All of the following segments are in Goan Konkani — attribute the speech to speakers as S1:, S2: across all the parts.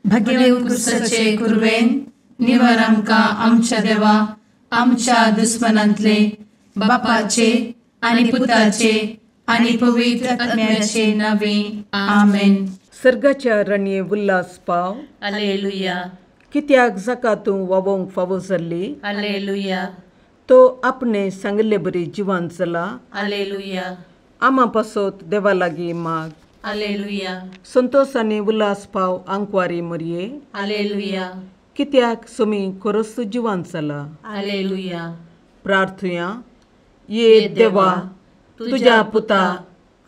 S1: भगेवंत कुरवेन निवर आमकां आमच्या देवा आमच्या दुस्मनांतले बापाचे आनी पुताचे आनी पवित्र आत्म्याचे नावे आमेन.
S2: सर्गाच्या रणये उल्हास पाव.
S1: हालेलुया.
S2: कित्याक जाका तूं वावोंक फावो जाल्ली.
S1: हालेलुया.
S2: तो आपणे सांगिल्ले बरी जिवान चला.
S1: हालेलुया.
S2: आमा पासत देवा लागीं माग.
S1: हालेलुया.
S2: संतोष आनी उल्हास पाव आंकवारी मरये.
S1: हालेलुया.
S2: कित्याक सुमी खरोच जिवान चला.
S1: हालेलुया.
S2: प्रार्थुया. ये देवा तुझ्या पुता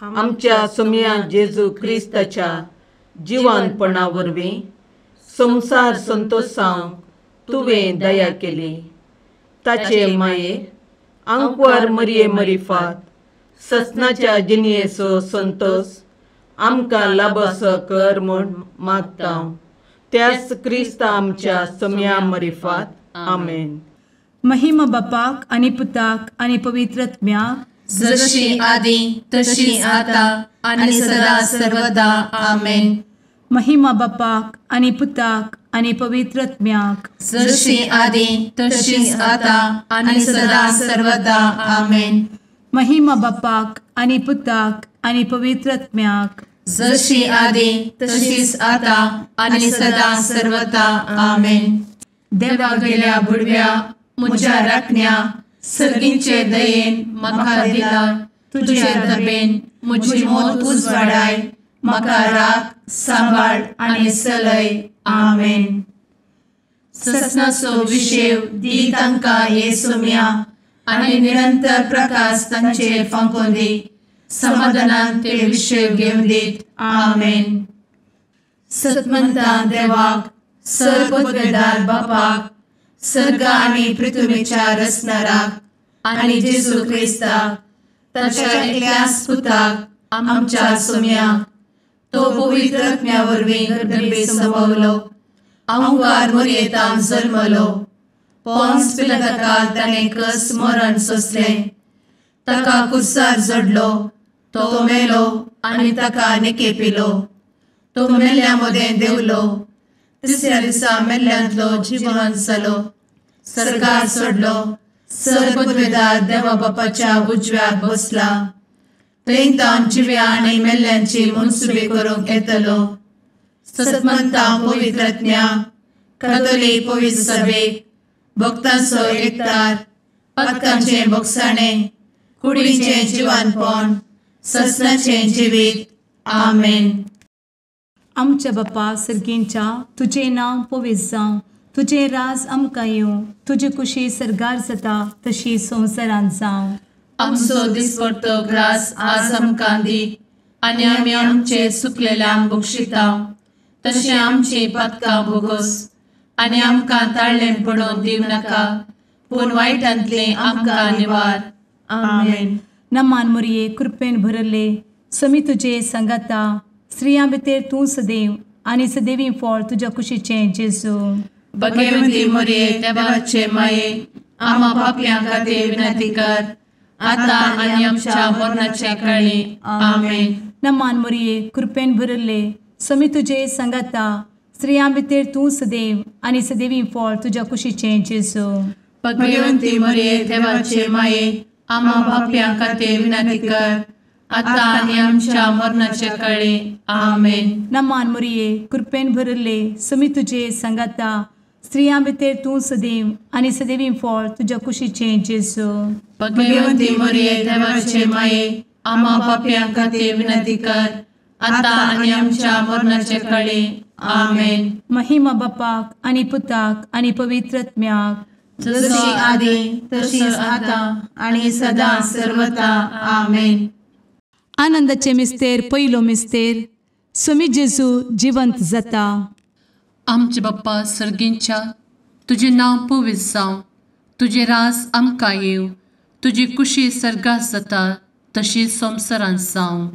S2: आमच्या सोमया जेजू क्रिस्ताच्या जिवानपणा वरवीं संवसार संतोषांक तुवें दया केली. ताचे माये आंकवार मरये मरिफात ससनाच्या जिणयेचो संतोष आमकां लाभसो कर म्हूण मागता त्याच क्रिस्ता आमच्या सोमया मरिफात. आमेन.
S3: महिमा बापाक आनी पुताक आनी पवित्र आत्म्याक,
S1: जशी आदी तशी आता आनी सदा सर्वदा. आमेन.
S3: महिमा बापाक आनी पुताक आनी पवित्र आत्म्याक,
S1: जशी आदी तशी आता आनी सदा सर्वदा. आमेन.
S3: महिमा बापाक आनी पुताक आनी पवित्र आत्म्याक,
S1: जशी आदी तशीच आता आनी सदा सर्वदा. आमेन. देवा गेल्या बुडव्या म्हज्या राखण्या सर्गींचे दयेन म्हाका दिला तुजे दबेन म्हजी मोत उजवाडाय म्हाका राख सांबाळ आनी सलय. आमेन. ससनाचो विशेव दी तांकां हे सोम्या आनी निरंतर प्रकाश तांचेर फांकोवन दी. समाधानान ते विशेव घेवन दीत. आमेन. सतमंता देवाक सर्वपदवेदार बापाक सर्ग आनी पृथ्वीच्या रचणाराक आनी जेजू क्रिस्ताक ताच्या एकल्याच पुताक आमच्या सोम्याक तो पवित्र आत्म्या वरवीं गर्भे संभवलो आंकार मोरयेतान जल्मलो पोन्स पिलाताकाल ताणें कस मरण सोंसलें ताका कुर्सार जडलो तो मेलो आनी ताका निकेपिलो तो मेल्ल्या मदें देवलो तिसऱ्या दिसा मेल्ल्यांतलो जिवन जालो सर्गार सोडलो सर्वपदवेदार देवा बापाच्या उजव्याक बसला थंय तावन जिव्या आनी मेल्ल्यांची मनसुबी करूंक येतलो. सतमंता पवित्र आत्म्या कातोलीक पवित्र सभेक भक्तांचो एकतार पातकांचें भोगसाणें कुडीचें जिवानपण ससनाचें जिवीत. आमेन.
S3: आमच्या बापा सर्गींच्या तुजें नांव पवित्र जावं, तुजें राज आमकां येवं, तुजी कुशी सर्गार जाता तशी संवसारांत जावं.
S1: आमचो दिसपडतो ग्रास आज आमकां दी आनी आमी आमचे सुकलेल्यांक बक्षिता तशें आमची पातकां भोगोस आनी आमकां ताळ्ळें पडोवन दिवं नाका पूण वायटांतलें आमकां निवार. आमेन.
S3: नमान मुरये कृपेन भरले समी तुजे सांगाता स्त्रियां भितर तूं सदैव आनी सदैवी फळ तुज्या कुशीचें जेजू.
S1: भगवंती मोरये देवाचे माये आमा पापयां खातीर विनंती कर आता आनी आमच्या मरणाच्या काळी. आमेन.
S3: नमान मोरये कृपेन भरले समी तुजे सांगाता स्त्रियां भितर तूं सदैव आनी सदैवी फळ तुज्या कुशीचें जेजू.
S1: भगवंती मोरये देवाचे माये आमा पापयां खातीर विनंती कर आता आनी आमच्या मरणाच्या काळी. आमेन.
S3: नमान मोरये कृपेन भरले समी तुजे सांगाता स्त्रियां भितर तूं सदैव आनी सदैवी फळ तुज्या कुशीचें जेजू.
S1: भगवंती मोरये देवाचे माये आमा पापयां खातीर विनंती कर आता आनी आमच्या मरणाच्या काळी. आमेन.
S3: महिमा बापाक आनी पुताक आनी पवित्र आत्म्याक,
S1: जशी आदी तशीच आता आनी सदा सर्वता. आमेन.
S3: आनंदाचे मिस्तेर पयलो मिस्तेर स्वामी जेजू जिवंत जाता.
S1: आमचे बाप्पा सर्गींच्या तुजें नांव पवित्र जावं, तुजें राज आमकां येवं, तुजी कुशी सर्गात जाता तशी संवसारांत जावं.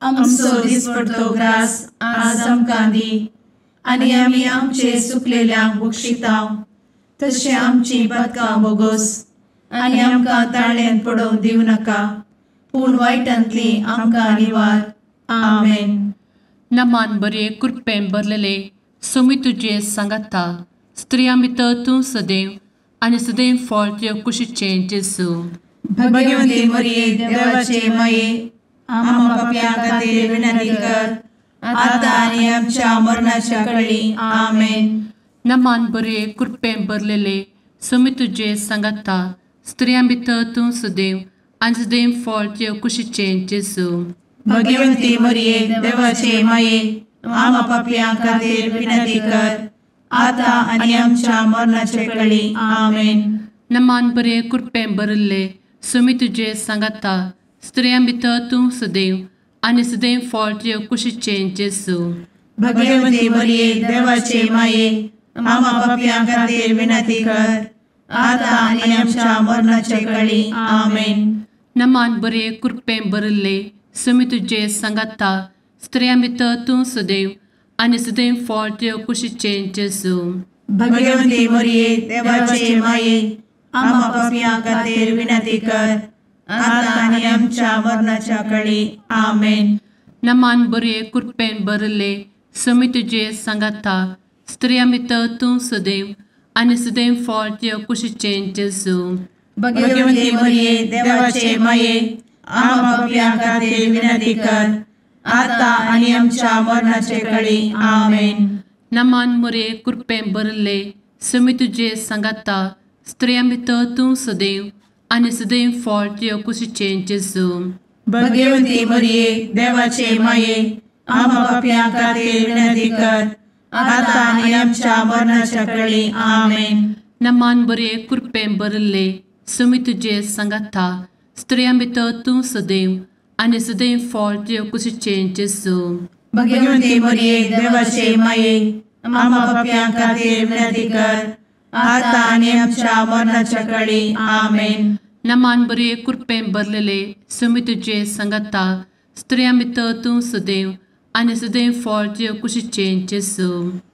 S4: आमचो दिसपडतो ग्रास आज आमकां दी आनी आमी आमचे सुकलेल्यांक बक्षिता तशें आमची पातकां बोगोस आनी आमकां ताळ्यांत पडोवंक दिवं नाका, पूण वायटांतली आमकां निवार. आमेन.
S1: नमान बरे कृपेन भरलेले सोमी तुजे सांगाता, स्त्रियां भितर तूं सदैव आनी सदैव फळ तुजे कुशीचें जेजू.
S4: भगवती मरिये देवाचे माये, आम्हा पाप्यां खातीर विनंती कर आतां आनी आमच्या मरणाच्या कळी. आमेन.
S1: नमान बरे कृपेन भरलेले सोमी तुजे सांगाता, स्त्रियां भितर तूं सदैव आनी सदैव फळ तुजे कुशीचें जेजू.
S4: भगवती मरिये देवाचे माये, आम्हा पाप्यां खातीर विनंती कर आतां आनी आमच्या मरणाच्या कळी. आमेन.
S1: नमान बरे कृपेन भरिल्ले सोमी तुजे सांगाता, स्त्रियां भितर तूं सदैव आनी सदैव फळ तुजे कुशीचें जेजू.
S4: भगवती मरिये देवाचे माये, आम्हा पाप्यां खातीर विनंती कर आतां आनी आमच्या मरणाच्या कळी. आमेन.
S1: नमान बरे कृपेन भरिल्ले सोमी तुजे सांगाता, स्त्रियां भितर तूं सदैव आनी सदैव फळ तुजे कुशीचें जेजू.
S4: भगवती मरिये देवाचे माये, आम्हा पाप्यां खातीर विनंती कर आतां आनी आमच्या मरणाच्या कळी. आमेन.
S1: नमान बरे कृपेन भरिल्ले सोमी तुजे सांगाता, स्त्रियां भितर तूं सदैव आनी सदैव फळ तुजे कुशीचें जेजू.
S4: भगवती मरिये देवाचे माये, आम्हा पाप्यां खातीर विनंती कर आतां आनी आमच्या मरणाचे कळी. आमेन.
S1: नमान मरिये कृपेन भरिल्ले सोमी तुजे सांगाता, स्त्रियां भितर तूं सदैव आनी सदैव फळ तुजे कुशीचें जेजू.
S4: भगवती मरिये देवाचे माये, आम्हा पाप्यां खातीर विनंती कर आतां आनी आमच्या मरणाच्या कळी. आमेन.
S1: नमान बरे कृपेन भरिल्ले सोमी तुजे सांगाता, स्त्रियां भितर तूं सदैव आनी सदैव फळ तुजे कुशीचें जेजू.
S4: भगवती मरिये देवाचे माये, आम्हा पाप्यां खातीर विनंती कर आतां आनी आमच्या मरणाच्या कळी. आमेन.
S1: नमान बरे कृपेन भरलेले सोमी तुजे सांगाता, स्त्रियां भितर तूं सदैव आनी सदैव फळ तुजे कुशीचें जेजू.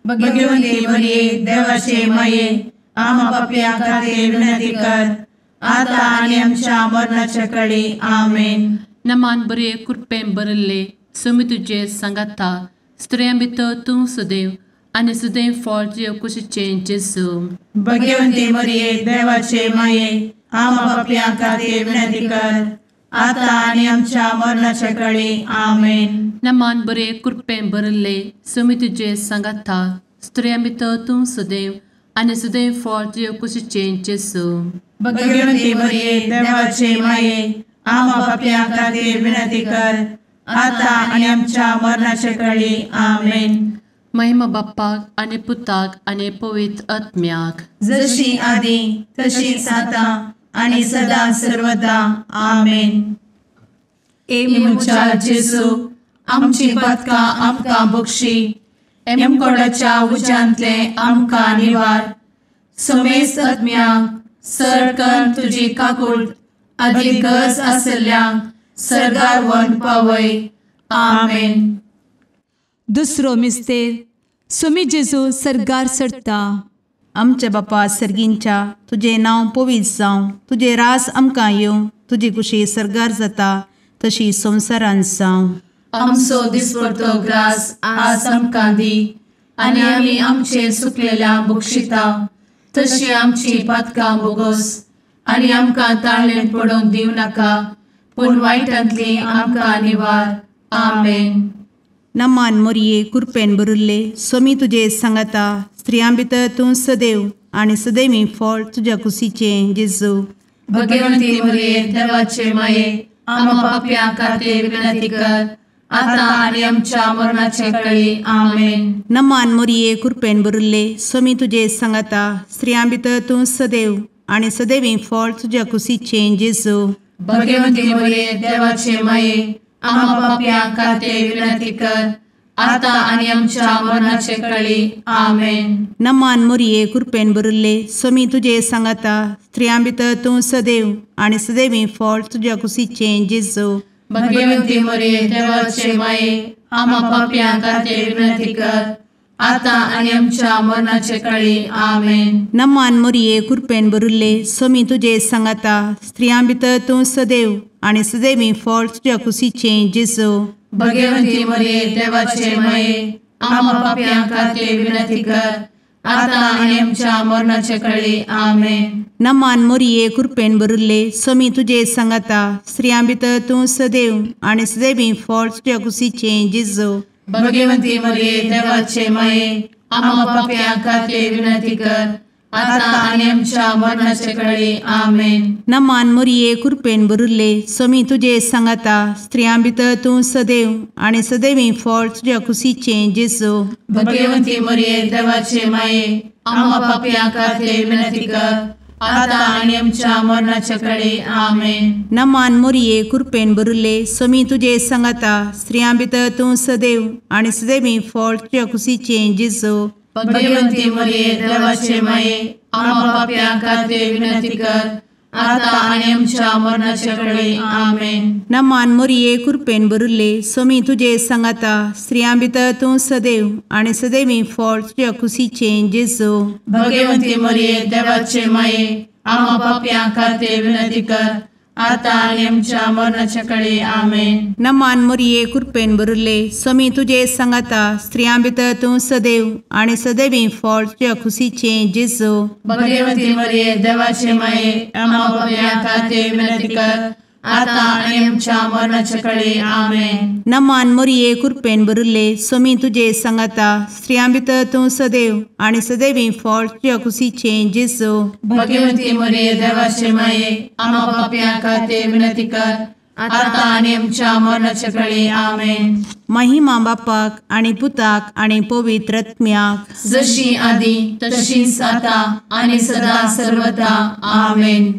S4: भगवती मरिये देवाचे माये, आम्हा पाप्यां खातीर विनंती कर आतां आनी आमच्या मरणाच्या कळी. आमेन.
S1: नमान बरे कृपेन भरिल्ले सोमी तुजे सांगाता, स्त्रियां भितर तूं सदैव आनी सदैव फळ तुजे कुशीचें जेजू.
S4: भगवती मरिये देवाचे माये, आम्हा पाप्यां खातीर विनंती कर आतां आनी आमच्या मरणाच्या कळी. आमेन.
S1: नमान बरे कृपेन भरिल्ले सोमी तुजे सांगाता, स्त्रियां भितर तूं सदैव आनी सदैव फळ तुजे कुशीचें जेजू.
S4: भगवती मरिये देवाचे माये, आम्हा पाप्यां खातीर विनंती कर आतां आनी आमच्या मरणाच्या कळी. आमेन.
S1: महिमा बाप्पाक आनी पुताक आनी पवित्र आत्म्याक,
S4: जशी आदी तशीच आतां आनी सदा सर्वदा. आमेन.
S1: ए म्हज्या जेजू, आमची पातकां आमकां बक्षी, एमकोडाच्या उज्यांतले आमकां निवार, समेस्त आत्म्यांक सरकन तुजी काकूट आदी गरज आशिल्ल्यांक सर्गार व्हरून पावय. आमेन.
S3: दुसरो मिस्तेर सोमी जेजू सर्गार चडटा.
S5: आमच्या बापा सर्गींच्या, तुजें नांव पवित्र जावं, तुजें राज आमकां येवं, तुजी कुशी सर्गार जाता तशी संवसारांत जावं.
S1: आमचो दिसपडतो ग्रास आज आमकां दी आनी आमी आमचे सुकलेल्या बक्षिता तशी आमची पातकां बोगोस आनी आमकां ताळ्ळेंत पडोवंक दिवं नाका, पूण वायटांतली आमकां निवार. आमेन.
S5: नमान मोरये कृपेन भरिल्ले सोमी तुजे सांगाता, स्त्रियां भितर तूं सदैव आनी सदैवी फळ तुज्या कुशीचें जेजू.
S1: भगवंती मोरये देवाचे माये, आम्हा पाप्यां खातीर विनंती कर आतां आनी आमच्या मरणाचे कळी. आमेन.
S5: नमान मोरये कृपेन भरिल्ले सोमी तुजे सांगाता, स्त्रियां भितर तूं सदैव आनी सदैवी फळ तुज्या कुशीचें जेजू.
S1: भगवंती मोरये देवाचे माये, आम्हा पाप्यां खातीर विनंती कर आतां आनी आमच्या मरणाचे कळी. आमेन.
S5: नमान मोरये कृपेन भरिल्ले स्वामी तुजे सांगाता, स्त्रियां भितर तूं सदैव आनी सदैवी फळ तुज्या कुशीचें जेजू.
S1: भगवंती मोरये देवाचे माये, आमा पापयां खातीर विनंती कर, आतां आनी आमच्या मरणाचे कळी. आमेन.
S5: नमान मोरये कृपेन भरिल्ले स्वामी तुजे सांगाता, स्त्रियां भितर तूं सदैव आनी सदैवी फळ तुज्या कुशीचें जेजू.
S1: भगवंती मोरये देवाचे माये, आमा पापयां खातीर विनंती कर, आतां आनी आमच्या मरणाचे कळी. आमेन.
S5: नमान मोरये कृपेन भरिल्ले स्वामी तुजे सांगाता, स्त्रियां भितर तूं सदैव आनी सदैवी फळ तुज्या कुशीचें जेजू.
S1: भगवंती मोरये देवाचे माये, आमा पापयां खातीर विनंती कर, आतां आनी आमच्या मरणाचे कळी. आमेन.
S5: नमान मोरये कृपेन भरिल्ले स्वामी तुजे सांगाता, स्त्रियां भितर तूं सदैव आनी सदैवी फळ तुज्या कुशीचें जेजू.
S1: भगवंती मोरये देवाचे माये, आमा पापयां खातीर विनंती कर, आतां आनी आमच्या मरणाचे कळी. आमेन.
S5: नमान मोरये कृपेन भरिल्ले स्वामी तुजे सांगाता, स्त्रियां भितर तूं सदैव आनी सदैवी फळ तुज्या कुशीचें जेजू.
S1: भगवंती मोरये देवाचे माये, आमा पापयां खातीर विनंती कर, आतां आनी आमच्या मरणाचे कळी. आमेन.
S5: नमान मोरये कृपेन भरिल्ले स्वामी तुजे सांगाता, स्त्रियां भितर तूं सदैव आनी सदैवी फळ तुज्या कुशीचें जेजू.
S1: भगवंती मोरये देवाचे माये, आमा पापयां खातीर विनंती कर, आतां आनी आमच्या मरणाचे कळी. आमेन.
S5: नमान मोरये कृपेन भरिल्ले स्वामी तुजे सांगाता, स्त्रियां भितर तूं सदैव आनी सदैवी फळ तुज्या कुशीचें जेजू.
S1: भगवंती मोरये देवाचे माये, आमा पापयां खातीर विनंती कर, आतां आनी आमच्या मरणाचे कळी. आमेन.
S5: नमान मोरये कृपेन भरिल्ले स्वामी तुजे सांगाता, स्त्रियां भितर तूं सदैव आनी सदैवी फळ तुज्या कुशीचें जेजू.
S1: भगवंती मोरये देवाचे माये, आमा पापयां खातीर विनंती कर, आतां आनी आमच्या मरणाचे कळी. आमेन.
S5: महिमा बापाक आनी पुताक आनी पवित्र आत्म्याक,
S1: जशी आदी तशीच आतां आनी सदा सर्वदा. आमेन.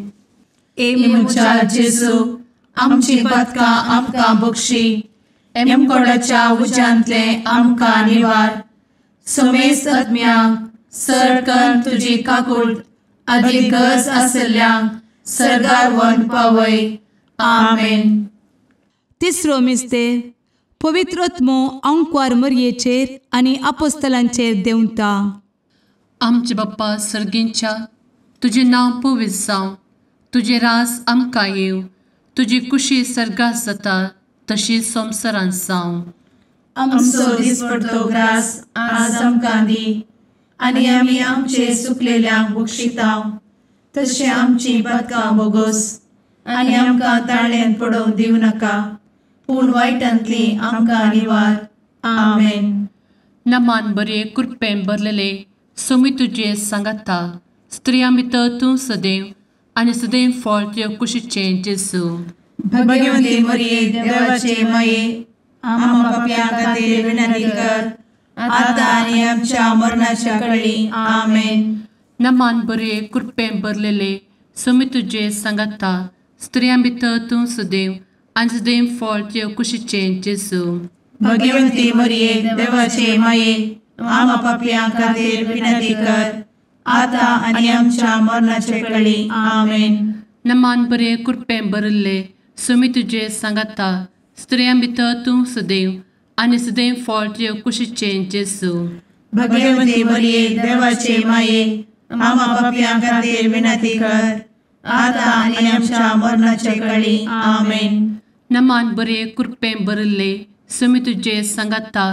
S1: ए म्हज्या जेजू, आमची पातकां आमकां बक्षी, एमकोडाच्या उज्यांतले आमकां निवार, समेस्त आत्म्यांक सरकन तुजी काकूट आदी गरज आसल्ल्यांक सर्गार व्हरून पावय. आमेन.
S3: तिसरो मिस्तेर पवित्र आत्मो आंकवार मरयेचेर आनी आपोस्तलांचेर देंवता.
S1: आमचे बाप्पा सर्गींच्या, तुजें नांव पवित्र जावं, तुजें राज आमकां येवं, तुजी कुशी सर्गात जाता तशी संवसारांत जावं. आमचो दिसपडतो ग्रास आज आमकां दी, आनी आमी आमचे सुकलेल्यांक बक्षितांव, तशें आमची पातकां बोगोस, आनी आमकां ताळ्यांत पडोवंक दिवं नाका, पूण वायटांतली आमकां निवार. आमेन.
S6: नमान बरे कृपेन भरलेले स्वामी तुजे सांगाता, स्त्रियां भितर तूं सदैव आनी सदैव फळ तुज्या कुशीचें जेजू.
S4: भगवंती मोरये देवाचे माये, आमा पापयां खातीर विनंती कर, आतां आनी आमच्या मरणाच्या कळी. आमेन.
S6: नमान बरे कृपेन भरलेले स्वामी तुजे सांगाता, स्त्रियां भितर तूं सदैव आनी सदैव फळ तुज्या कुशीचें जेजू.
S4: भगवंती मोरये देवाचे माये, आमा पापयां खातीर विनंती कर, आतां आनी आमच्या मरणाचे कळी. आमेन.
S6: नमान बरे कृपेन भरिल्ले स्वामी तुजे सांगाता, स्त्रियां भितर तूं सदैव आनी सदैव फळ तुज्या कुशीचें जेजू.
S4: भगवंती मोरये देवाचे माये, आमा पापयां खातीर विनंती कर, आतां आनी आमच्या मरणाचे कळी. आमेन.
S6: नमान बरे कृपेन भरिल्ले स्वामी तुजे सांगाता,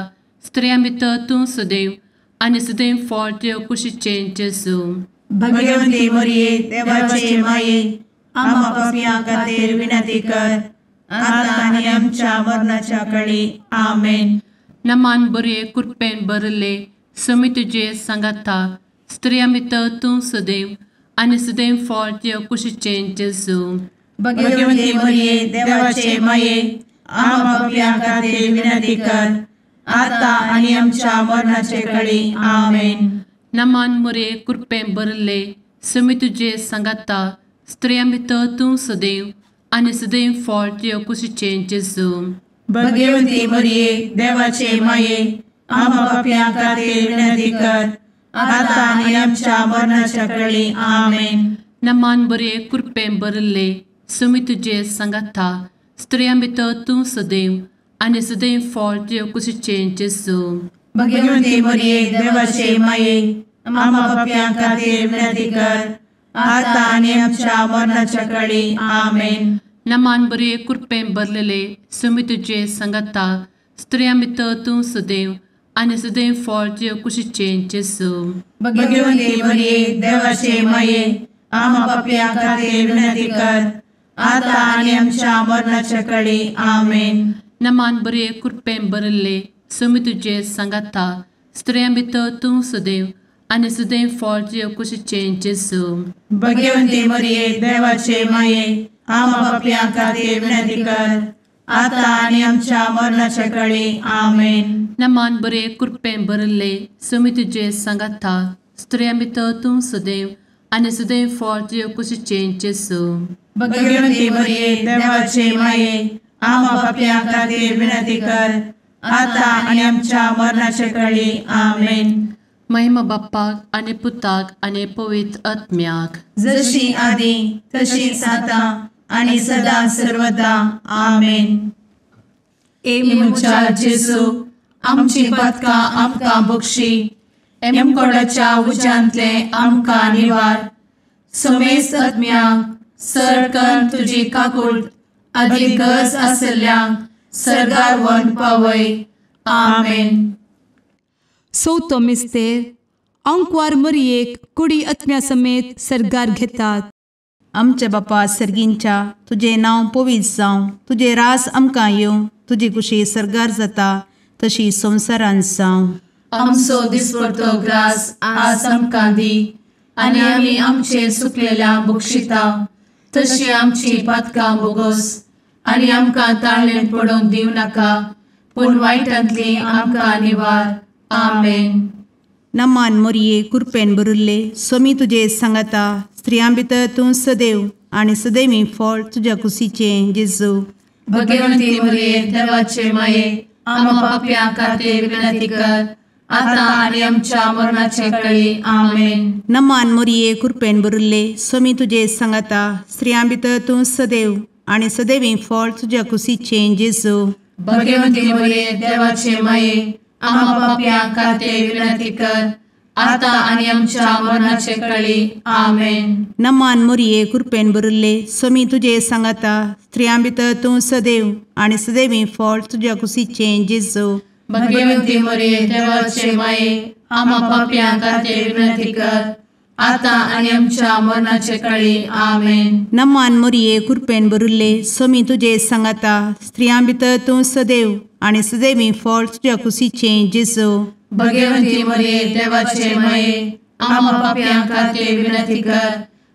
S6: स्त्रियां भितर तूं सदैव आनी सदैव फळ तुज्या कुशीचें जेजू.
S4: भगवंती मोरये देवाचे माये, आमा पापयां खातीर विनंती कर, आतां आनी आमच्या मरणाच्या कळी. आमेन.
S6: नमान बरे कृपेन भरिल्ले स्वामी तुजे सांगाता, स्त्रियां भितर तूं सदैव आनी सदैव फळ तुज्या कुशीचें जेजू.
S4: भगवंती मोरये देवाचे माये, आमा पापयां खातीर विनंती कर, आतां आनी आमच्या मरणाचे कळी. आमेन.
S6: नमान मोरये कृपेन भरिल्ले स्वामी तुजे सांगाता, स्त्रियां भितर तूं सदैव आनी सदैव फळ तुज्या कुशीचें जेजू.
S4: भगवती मरिये देवाचे माये आम्हा पाप्यां खातीर विनंती कर आतां आनी आमच्या मरणाच्या वेळी. आमेन.
S6: नमान बरे कृपेन भरिल्ले सुमी तुजे सांगाता स्त्रियां भितर तूं सदैव आनी सदैव फळ तुजे कुशीचें जेजू.
S4: भगवती मरिये देवाचे माये आम्हा पाप्यां खातीर विनंती कर आतां आनी आमच्या मरणाच्या वेळी. आमेन.
S6: नमान बरे कृपेन भरलेले सुमी तुजे सांगाता स्त्रियां भितर तूं सदैव आनी सदैव फळ तुजे कुशीचें जेजू.
S4: भगवती मरिये देवाचे माये आम्हा पाप्यां खातीर विनंती कर आतां आनी आमच्या मरणाच्या वेळी. आमेन.
S6: नमान बरे कृपेन भरिल्ले सुमी तुजे सांगाता स्त्रियां भितर तूं सदैव आनी सदैव फळ तुजे कुशीचें जेजू.
S4: भगवती मरिये देवाचे माये आम्हा पाप्यां खातीर विनंती कर आतां आनी आमच्या मरणाच्या वेळी. आमेन.
S6: नमान बरे कृपेन भरिल्ले सुमी तुजे सांगाता स्त्रियां भितर तूं सदैव आनी सदैव फळ तुजे कुशीचें जेजू.
S4: भगवती मरिये देवाचे माये आम्हा पाप्यां खातीर विनंती कर आतां आनी आमच्या मरणाच्या वेळी. आमेन.
S6: महिमा बाप्पाक आनी पुताक आनी पवित्र आत्म्याक
S4: जशी आदी तशीच आतां आनी सदा सर्वदा. आमेन. ए म्हज्या जेजू आमची पातकां आमकां बक्षी एमकोडाच्या उज्यांतले आमकां निवार. समेस्त आत्म्यांक सरकन तुजी काकूट आदी गरज आसल्ल्यांक सरगार वन पावय. आमेन.
S3: चवथो मिस्तेर आंकवार मरियेक कुडी आत्म्या समेत सर्गार घेतात.
S5: आमच्या बापा सर्गींच्या तुजें नांव पवित्र जावं, तुजें राज आमकां येवं, तुजी कुशी सर्गार जाता तशी संवसारांत जावं.
S1: आमचो दिसपडतो ग्रास आज आमकां दी आनी आमी आमचे सुकलेल्या बक्षिता तशी आमची पातकां बोगोस आनी आमकां ताळेन पडोवंक दिवं नाका पूण वायटांतली आमकां निवार. आमेन.
S5: नमान मोरये कृपेन भरिल्ले सोमी तुजे सांगाता स्त्रियां भितर तूं सदैव आनी सदैवी फळ तुज्या कुशीचें जेजू.
S1: भगवती मोरये देवाचे माये आम्हा पाप्यां खातीर विनंती कर आतां आनी आमच्या मरणाच्या वेळी. आमेन.
S5: नमान मोरये कृपेन भरिल्ले सोमी तुजे सांगाता स्त्रियां भितर तूं सदैव आनी सदैवी फळ तुज्या कुशीचें जेजू.
S1: भगवती मोरये देवाचे माये आम्हा पाप्यां खातीर विनंती कर आतां आनी आमच्या मरणाच्या वेळी. आमेन.
S5: नमान मोरये कृपेन भरिल्ले सोमी तुजे सांगाता स्त्रियां भितर तूं सदैव आनी सदैवी फळ तुज्या कुशीचें जेजू.
S1: भगवती मोरये देवाचे माये आम्हा पाप्यां खातीर विनंती कर आतां आनी आमच्या मरणाच्या वेळी. आमेन.
S5: नमान मोरये कृपेन भरिल्ले सोमी तुजे सांगाता स्त्रियां भितर तूं सदैव आनी सदैवी फळ तुज्या कुशीचें जेजू.
S1: भगवती मोरये देवाचे माये आम्हा पाप्यां खातीर विनंती कर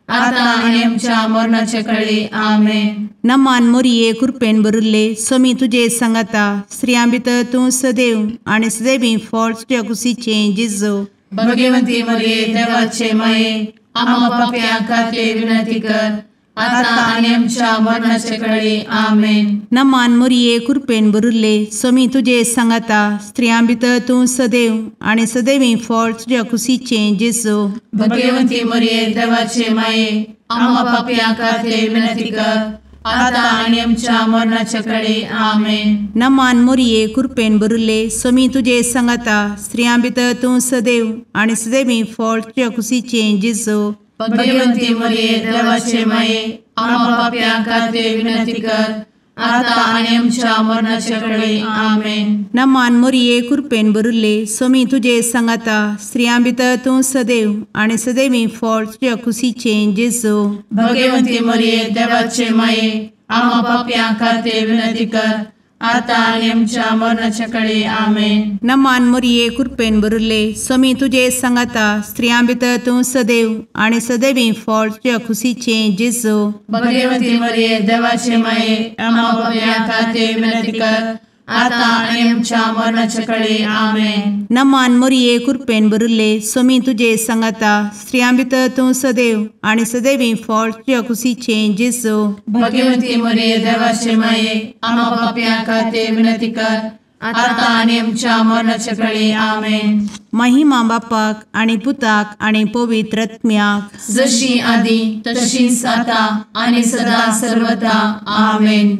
S1: आतां आनी आमच्या मरणाच्या वेळी. आमेन.
S5: नमान मोरये कृपेन भरिल्ले सोमी तुजे सांगाता स्त्रियां भितर तूं सदैव आनी सदैवी फळ तुज्या कुशीचें जेजू.
S1: भगवती मोरये देवाचे माये आम्हा पाप्यां खातीर विनंती कर आतां आनी आमच्या मरणाच्या वेळी. आमेन.
S5: नमान मोरये कृपेन भरिल्ले सोमी तुजे सांगाता स्त्रियां भितर तूं सदैव आनी सदैवी फळ तुज्या कुशीचें जेजू.
S1: भगवती मोरये देवाचे माये आम्हा पाप्यां खातीर विनंती कर आतां आनी आमच्या मरणाच्या वेळी. आमेन.
S5: नमान मोरये कृपेन भरिल्ले सोमी तुजे सांगाता स्त्रियां भितर तूं सदैव आनी सदैवी फळ तुज्या कुशीचें जेजू.
S1: भगवती मोरये देवाचे माये आम्हा पाप्यां खातीर विनंती कर आतां आनी आमच्या मरणाच्या वेळी. आमेन.
S5: नमान मोरये कृपेन भरिल्ले सोमी तुजे सांगाता स्त्रियां भितर तूं सदैव आनी सदैवी फळ तुज्या कुशीचें जेजू.
S1: भगवती मोरये देवाचे माये आम्हा पाप्यां खातीर विनंती कर आतां आनी आमच्या मरणाच्या वेळी. आमेन.
S5: नमान मोरये कृपेन भरिल्ले सोमी तुजे सांगाता स्त्रियां भितर तूं सदैव आनी सदैवी फळ तुज्या कुशीचें जेजू.
S1: भगवती मोरये देवाचे माये आम्हा पाप्यां खातीर विनंती कर
S4: आतां आनी आमच्या मरणाच्या कडेन. आमेन.
S5: नमान मोरये कृपेन भरिल्ले, स्वामी तुजे सांगाता, स्त्रियां भितर तूं सदैव आनी सदैवी फळ तुज्या कुशीचें जेजू.
S4: भगवती मोरये देवाचे माये, आमा पापयां खातीर विनंती कर, आतां आनी आमच्या मरणाच्या कडेन. आमेन.
S5: महिमा बापाक आनी पुताक आनी पवित्र आत्म्याक,
S4: जशी आदी तशीच आतां आनी सदां सर्वदा. आमेन.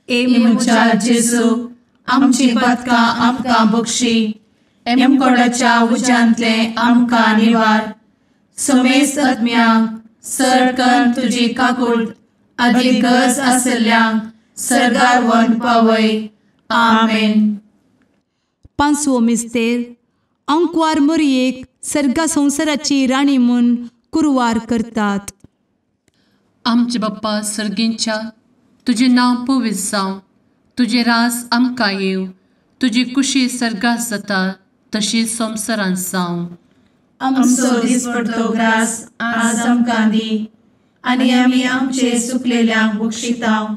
S4: ए म्हज्या जेजू, आमची पातकां आमकां बक्षी, एमकोडाच्या उज्यांतले आमकां निवार, समेस्त आत्म्यांक सरकन तुजी काकूट आदी गरज आसल्ल्यांक सर्गार व्हरून पावय. आमेन.
S3: पांचवो मिस्तेर. आंकवार मोरयेक सर्गा संवसाराची राणी म्हूण कुरवार करतात.
S6: आमचे बाप्पा सर्गींच्या, तुजें नांव पवित्र जावं, तुजें राज आमकां येवं, तुजी कुशी सर्गात जाता तशी संवसारांत जावं.
S4: आमचो दिसपडतो ग्रास आज आमकां दी, आनी आमी आमचे सुकलेल्यांक बक्षितांव,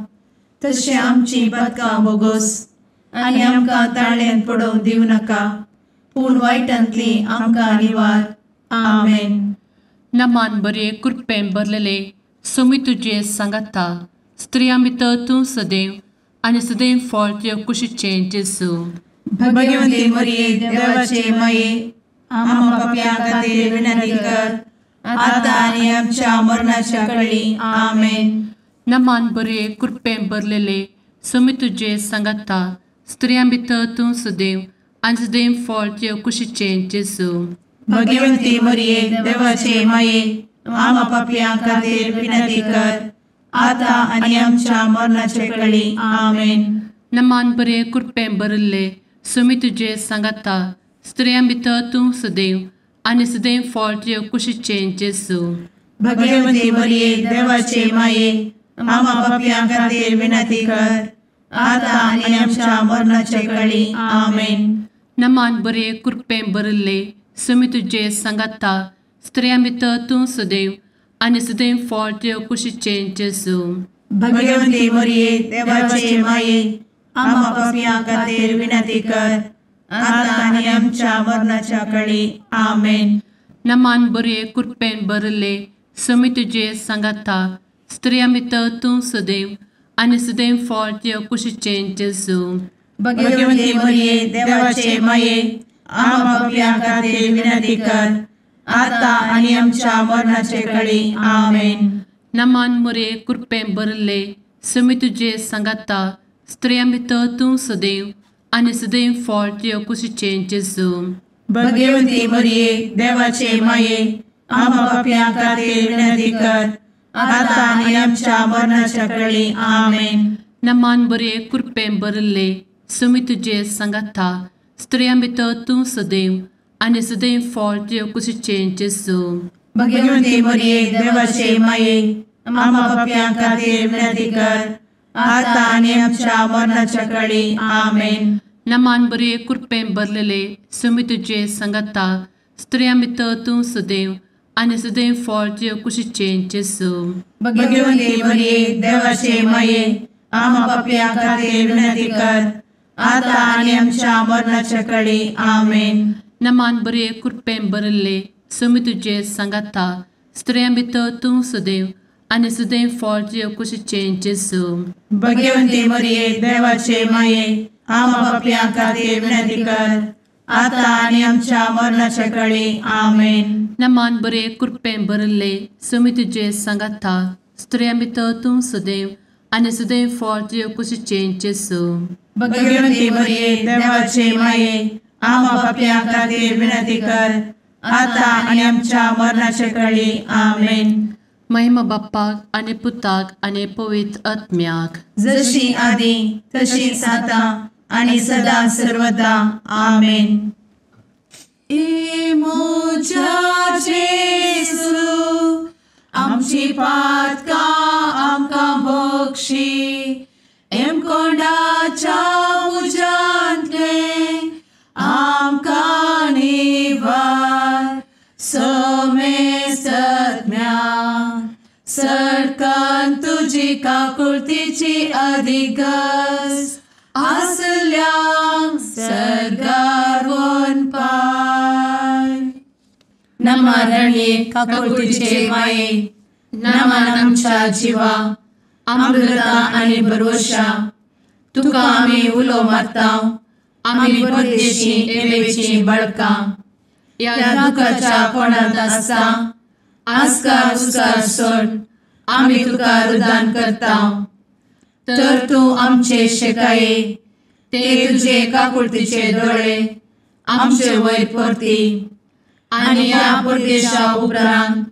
S4: तशें आमची पातकां बोगोस, आनी आमकां ताळ्यांत पडोवंक दिवं नाका, पूण वायटांतली आमकां निवार. आमेन.
S6: नमान बरे कृपेन भरलेले, स्वामी तुजे सांगाता, स्त्रियां भितर तूं सदैव आनी सदैव फळ तुज्या कुशीचें जेजू.
S4: भगवती मोरये देवाचे माये, आमा पापयां खातीर विनंती कर, आतां आनी आमच्या मरणाच्या कडेन. आमेन.
S6: नमान बरे कृपेन भरलेले, स्वामी तुजे सांगाता, स्त्रियां भितर तूं सदैव आनी सदैव फळ तुज्या कुशीचें जेजू.
S4: भगवती मोरये देवाचे माये, आमा पापयां खातीर विनंती कर, आतां आनी आमच्या मरणाच्या कडेन. आमेन.
S6: नमान बरे कृपेन भरिल्ले, स्वामी तुजे सांगाता, स्त्रियां भितर तूं सदैव आनी सदैव फळ तुज्या कुशीचें जेजू.
S4: भगवती मोरये देवाचे माये, आमा पापयां खातीर विनंती कर, आतां आनी आमच्या मरणाच्या कडेन. आमेन.
S6: नमान बरे कृपेन भरिल्ले, स्वामी तुजे सांगाता, स्त्रियां भितर तूं सदैव आनी सदैव फळ तुज्या कुशीचें जेजू.
S4: भगवती मोरये देवाचे माये, आमा पापयां खातीर विनंती कर, आतां आनी आमच्या मरणाच्या कडेन. आमेन.
S6: नमान बरे कृपेन भरिल्ले, स्वामी तुजे सांगाता, स्त्रियां भितर तूं सदैव आनी सदैव फळ तुज्या कुशीचें जेजू.
S4: भगवती मोरये देवाचे माये, आमा पापयां खातीर विनंती कर, आतां आनी आमच्या मरणाचे कडेन. आमेन.
S6: नमान मोरये कृपेन भरिल्ले, स्वामी तुजे सांगाता, स्त्रियां भितर तूं सदैव आनी सदैव फळ तुज्या कुशीचें जेजू.
S4: भगवती मोरये देवाचे माये, आमा पापयां खातीर विनंती कर, आतां आनी आमच्या मरणाच्या कडेन. आमेन.
S6: नमान बरे कृपेन भरिल्ले, स्वामी तुजे सांगाता, स्त्रियां भितर तूं सदैव आनी सदैव फळ तुज्या कुशीचें जेजू.
S4: भगवती मोरये देवाचे माये, आमा पापयां खातीर विनंती कर, आतां आनी आमच्या मरणाच्या कडेन. आमेन.
S6: नमान बरे कृपेन भरलेले, स्वामी तुजे सांगाता, स्त्रियां भितर तूं सदैव आनी सदैव फळ तुज्या कुशीचें जेजू.
S4: भगवती मोरये देवाचे माये, आमा पापयां खातीर विनंती कर, आतां आनी आमच्या मरणाच्या कडेन. आमेन.
S6: नमान बरे कृपेन भरिल्ले, स्वामी तुजे सांगाता, स्त्रियां भितर तूं सदैव आनी सदैव फळ तुज्या कुशीचें जेजू.
S4: भगवती मोरये देवाचे माये, आमा पापयां खातीर विनंती कर, आतां आनी आमच्या मरणाच्या कडेन. आमेन.
S6: नमान बरे कृपेन भरिल्ले, स्वामी तुजे सांगाता, स्त्रियां भितर तूं सदैव आनी सदैव फळ तुज्या कुशीचें जेजू.
S4: भगवती मोरये देवाचे माये, आमा पापयां खातीर विनंती कर, आतां आनी आमच्या मरणाच्या कडेन. आमेन.
S6: महिमा बाप्पाक आनी पुताक आनी पवित्र आत्म्याक,
S4: जशी आदी तशीच आतां आनी सदां सर्वदा. आमेन. ए म्हज्या जेजू, आमची पातकां आमकां बक्षी, एमकोंडाच्या उज्यांतले आमकां निवार, समेस्त आत्म्या सरकान तुजी काकुळतीची अधिगस. आसल्यांक सर्गार वनपाय. नमा रणये काकुळतीचे माये, नमन आमच्या जिवा, अमृता आनी भरवशा, तुका आमी उलो मारता, आमी परदेशी एवेची बाळकां, ह्या दुखाच्या कोणांत आसता आस्कार उस्कार सोड आमी तुका रुदान करता. तर तूं आमचे शेकाये ते तुजे काकुळतीचे दोळे आमचे वयर परती आनी ह्या परदेशा उपरांत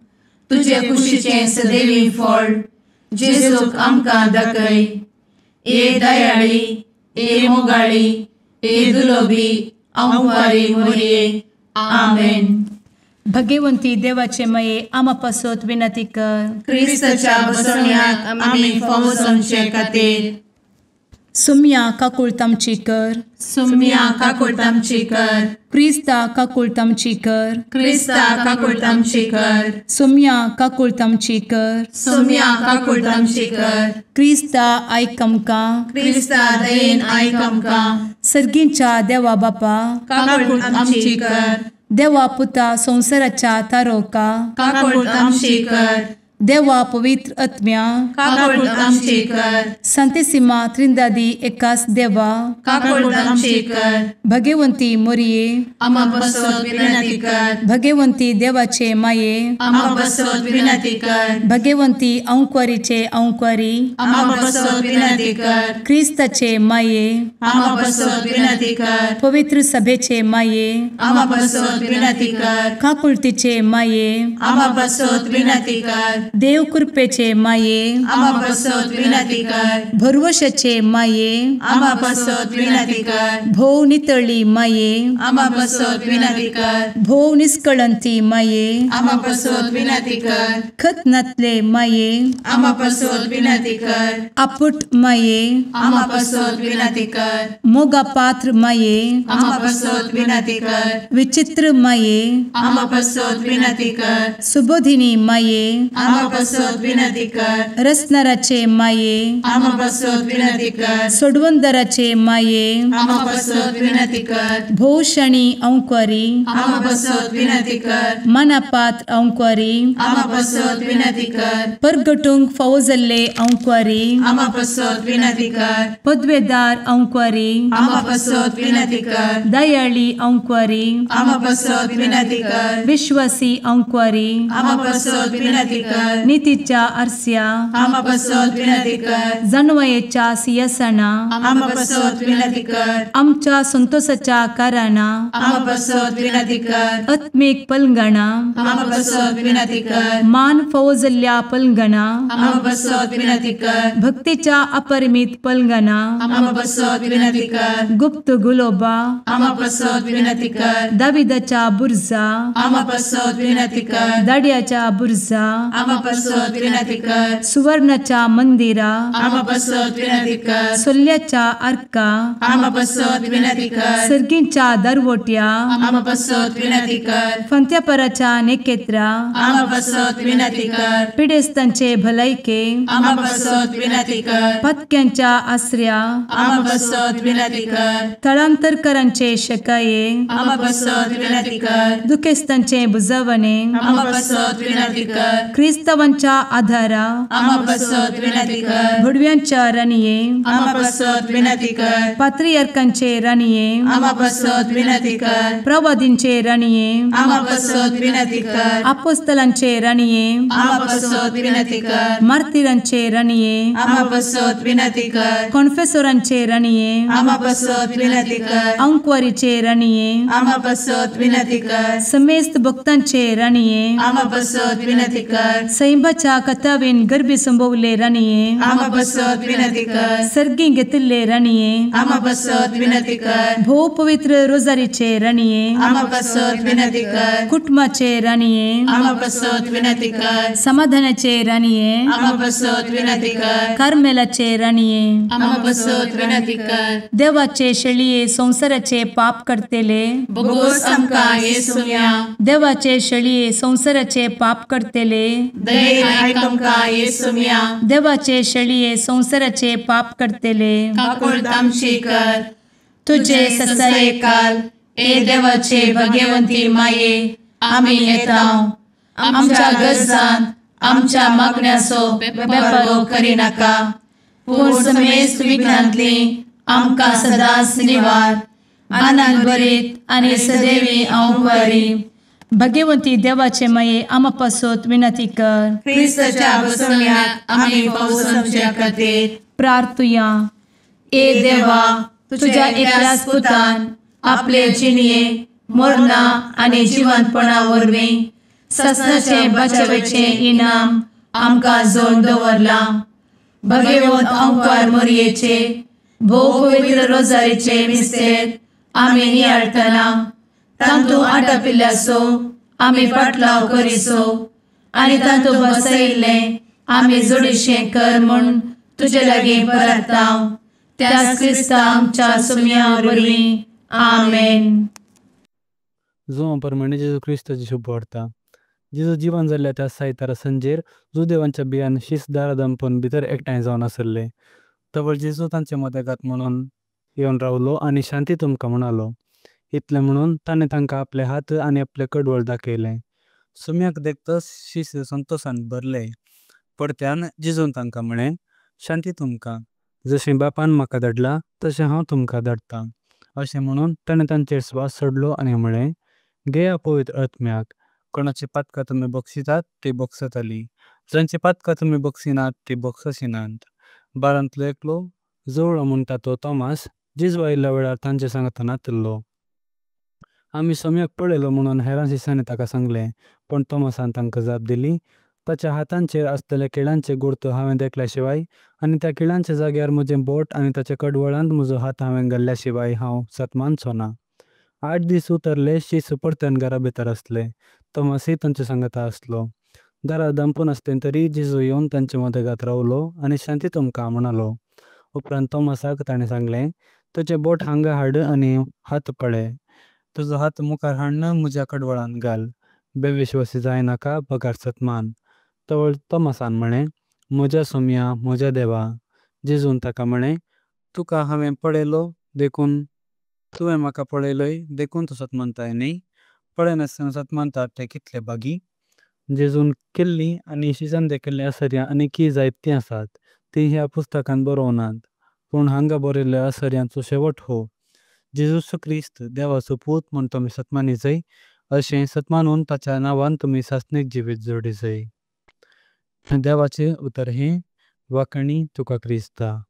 S4: तुजे कुशीचें सदैवी फळ जेजूक आमकां दाखय. ए दयाळी, ए मोगाळी, ए दुलोबी अंवारी मोरये. आमेन.
S3: भगवंती देवाचे मये आमा पासत विनंती कर.
S4: क्रिस्ताच्या बसवण्याक आमी फावो जावचे खातीर.
S3: सुम्या काकुळट आमची कर.
S4: सुम्या काकुळट आमची कर.
S3: क्रिस्ता काकुळट आमची कर.
S4: क्रिस्ता काकुळट आमची कर.
S3: सुम्या काकुळट आमची कर.
S4: सुम्या काकुळट आमची कर.
S3: क्रिस्ता आयक आमकां.
S4: क्रिस्ता दयेन आयक आमकां.
S3: सर्गींच्या देवा बापा
S4: काकुळट आमची कर.
S3: देवा पुता संवसाराच्या तारोका
S4: काकुळट आमची कर.
S3: देवा पवित्र आत्म्या
S4: काकुळट आमची कर.
S3: संतेसिमा त्रिंदादी एकास देवा
S4: काकुळट आमची कर.
S3: भगवंती मोरये
S4: आमा पासत विनंती कर.
S3: भगवंती देवाचे माये
S4: आमा पासत विनंती कर.
S3: भगवंती अंकुरीचे अंकुरी
S4: आमा पासत विनंती कर.
S3: क्रिस्ताचे माये
S4: आमा पासत विनंती कर.
S3: पवित्र सभेचे माये
S4: आमा पासत विनंती कर.
S3: काकुळतीचे माये
S4: आमा पासत विनंती कर.
S3: देव कृपेचे माये
S4: आमा पासत विनंती कर.
S3: भरवशाचे माये
S4: आमा पासत विनंती कर.
S3: भोव नितळी माये
S4: आमा पासत विनंती कर.
S3: भोव निष्कळंती माये
S4: आमा पासत विनंती कर.
S3: खत नातले माये
S4: आमा पासत विनंती कर.
S3: आपुट माये
S4: आमा पासत विनंती कर.
S3: मोगा पात्र माये
S4: आमा पासत विनंती कर.
S3: विचित्र माये
S4: आमा पासत विनंती कर.
S3: सुबोधिनी माये
S4: आमा पासत विनंती कर.
S3: रसनाराचे माये
S4: आमा पासत विनंती कर.
S3: सोडवंदराचे माये
S4: आमा पासत विनंती कर.
S3: भोवशणी अंकुरी
S4: आमा पासत विनंती कर.
S3: मनापात्र अंकुरी
S4: आमा पासत विनंती कर.
S3: परगटूंक फावो जाल्ले अंकुरी
S4: आमा पासत विनंती कर.
S3: पदवेदार अंकुरी
S4: आमा पासत विनंती कर.
S3: दयाळी अंकुरी
S4: आमा पासत विनंती कर.
S3: विश्वासी अंकुरी
S4: आमा पासत विनंती कर.
S3: नितीच्या आरस्या
S4: आमा पासत विनंती कर.
S3: जानवयेच्या सिंहासना
S4: आमा पासत विनंती कर.
S3: आमच्या संतोषाच्या कारणा
S4: आमा पासत विनंती कर.
S3: आत्मीक पलंगणा
S4: आमा पासत विनंती कर.
S3: मान फावो जाल्ल्या पलंगणा
S4: आमा पासत विनंती कर.
S3: भक्तीच्या अपरिमित पलंगणा
S4: आमा पासत विनंती कर.
S3: गुप्त गुलोबा
S4: आमा पासत विनंती कर.
S3: दाविदाच्या बुर्जा
S4: आमा पासत विनंती कर.
S3: दाड्याच्या बुर्जा
S4: आमा पासत विनंती कर.
S3: सुवर्णाच्या मंदिरा
S4: आमा पासत विनंती कर.
S3: सोल्ल्याच्या आर्का
S4: आमा पासत विनंती कर.
S3: सर्गींच्या दरवट्या
S4: आमा पासत विनंती कर.
S3: फंत्यापराच्या नेकेत्रा
S4: आमा पासत विनंती कर.
S3: पिडेस्तांचे भलायके
S4: आमा पासत विनंती कर.
S3: पत्क्यांच्या आसऱ्या
S4: आमा पासत विनंती कर.
S3: थळांतरकरांचे शकाये
S4: आमा पासत विनंती कर.
S3: दुखेस्तांचे बुजवणे
S4: आमा पासत विनंती कर.
S3: क्रिस्तावांच्या आधारा
S4: आमा पासत विनंती कर.
S3: भुडव्यांच्या राणये
S4: आमा पासत विनंती कर.
S3: पात्रियार्कांचे राणये
S4: आमा पासत विनंती कर.
S3: प्रवादींचे राणये
S4: आमा पासत विनंती कर.
S3: आपोस्तलांचे राणये
S4: आमा पासत विनंती कर.
S3: मार्तिरांचे राणये
S4: आमा पासत विनंती कर.
S3: कॉन्फेसोरांचे राणये
S4: आमा पासत विनंती कर.
S3: अंकुवारीचे राणये
S4: आमा पासत विनंती कर.
S3: समेस्त भक्तांचे राणये
S4: आमा पासत विनंती कर.
S3: सैंबाच्या कथावेन गर्भी संभवले राणये
S4: आमा पासत विनंती कर.
S3: सर्गी घेतिल्ले राणये
S4: आमा पासत विनंती कर.
S3: भोव पवित्र रोजारीचे राणये
S4: आमा पासत विनंती कर.
S3: कुटुंबाचे राणये
S4: आमा पासत विनंती कर.
S3: समाधानाचे राणये
S4: आमा पासत विनंती कर.
S3: कार्मेलाचे राणये
S4: आमा पासत विनंती कर.
S3: देवाचे शेळये संवसाराचे पाप करतेले
S4: बोगोस आमकां येसुम्या
S3: देवाचे शेळये संवसाराचे पाप करतेले
S1: दयेन आयक आमकां येसुम्या.
S3: देवाचे शेळये संवसाराचे पाप करतले
S1: काकुळट आमची कर.
S3: तुजे
S1: ससायेकाल ए देवाचे भगवंती माये आमी येता आमच्या गरजान आमच्या मागण्याचो बेपर्वो करिनाका पूण समेस्त विघ्नांतली आमकां सदांच निवार. आनंद भरीत आनी सदैवी अंकुरी.
S3: भगवंती देवाचे माये आमा पासत विनंती कर.
S1: क्रिस्ताच्या बसवण्याक आमी पावसाच्या खातीर
S3: प्रार्थुया.
S1: ए देवा तुझ्या एकल्याच पुतान आपले जिणये मरणा आनी जिवंतपणा वरवीं ससनाचे बचावेचे इनाम आमकां जोडून दवरलां. भगवंत अंकार मोरयेचे भोव पवित्र रोजारीचे मिस्तेर आमी नियाळटना तांतू आटापिल्ल्याचो आमी पाटलाव करिसो आनी तांतू बसयिल्लें आमी जोडीशें कर म्हूण तुजे लागीं परता त्याच क्रिस्ता आमच्या सुम्या वरवीं. आमेन.
S7: जो परमाणे जेजू क्रिस्ताची शुभ वार्ता. जेजू जिवन जाल्ल्या त्या सायतारा संजेर जुदेवांच्या बियान शीस दारा दंपून भितर एकठांय जावन आसले. तवळ जेजू तांचे मदेगात म्हणून येवन रावलो आनी शांती तुमकां म्हणालो. इतलें म्हणून ताणें तांकां आपले हात आनी आपले कडवळ दाखयलें. सुम्याक देखतच शीस संतोशान भरले. परत्यान जेजून तांकां म्हळें, शांती तुमकां. जशें बापान म्हाका धाडला तशें हांव तुमकां धाडटा. अशें म्हणून ताणें तांचेर स्वास सोडलो आनी म्हळें, घेया पवित्र आत्म्याक. कोणाची पातकां तुमी बक्षितात ती बक्षताली, जांची पातकां तुमी बक्षिनात ती बक्षशिनात. बारांतलो एकलो जवळो म्हणटा तो तोमास जेजू आयिल्ल्या वेळार तांचे सांगाता नातिल्लो. आमी सोम्याक पळयलो म्हणून हेरां शिसांनी ताका सांगलें. पूण तोमासान तांकां जाप दिली, ताच्या हातांचेर आसतल्या किळांचे गुर्त हांवें देखल्या शिवाय आनी त्या किळांच्या जाग्यार म्हजें बोट आनी ताच्या कडवळांत म्हजो हात हांवें घाल्ल्या शिवाय हांव सत मानचो ना. 8 दीस उतरले शीस परत्यान घरा भितर आसले. तोमासय तांचे सांगाता आसलो. दारा दांपून आसलें तरी जेजू येवन तांचे मदेगात रावलो आनी शांती तुमकां म्हणालो. उपरांत तोमासाक ताणें सांगलें, तुजें बोट हांगा हाड आनी हात पळय. तुजो हात मुखार हाडून म्हज्या कडवळांत घाल. बेविश्वासी जायनाका बगर सतमान. तवळ तोमासान म्हळें, म्हज्या सोम्या म्हज्या देवा. जेजून ताका म्हळें, तुका हांवें पळयलो देखून तुवें म्हाका पळयलोय देखून तूं सतमानताय न्ही. पळयनासतना सतमानतात ते कितले बागी. जेजून केल्ली आनी शिसान देखिल्लीं आसर्यां आनी की जायतीं आसात तीं ह्या पुस्तकान बरोवनात. पूण हांगा बरयल्ल्या आसर्यांचो शेवट हो, जेजू क्रिस्त देवाचो पूत म्हूण तुमी सतमानी जाय, अशें सतमानून ताच्या नांवान तुमी सासणीक जिवीत जोडी जाय. देवाचें उतर हें. वाखाणी तुका क्रिस्ता.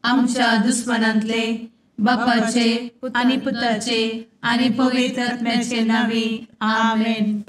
S1: आमच्या दुस्मनांतले बापाचे
S3: आनी पुताचे आनी पवित्र आत्म्याचे नांवी. आमेन.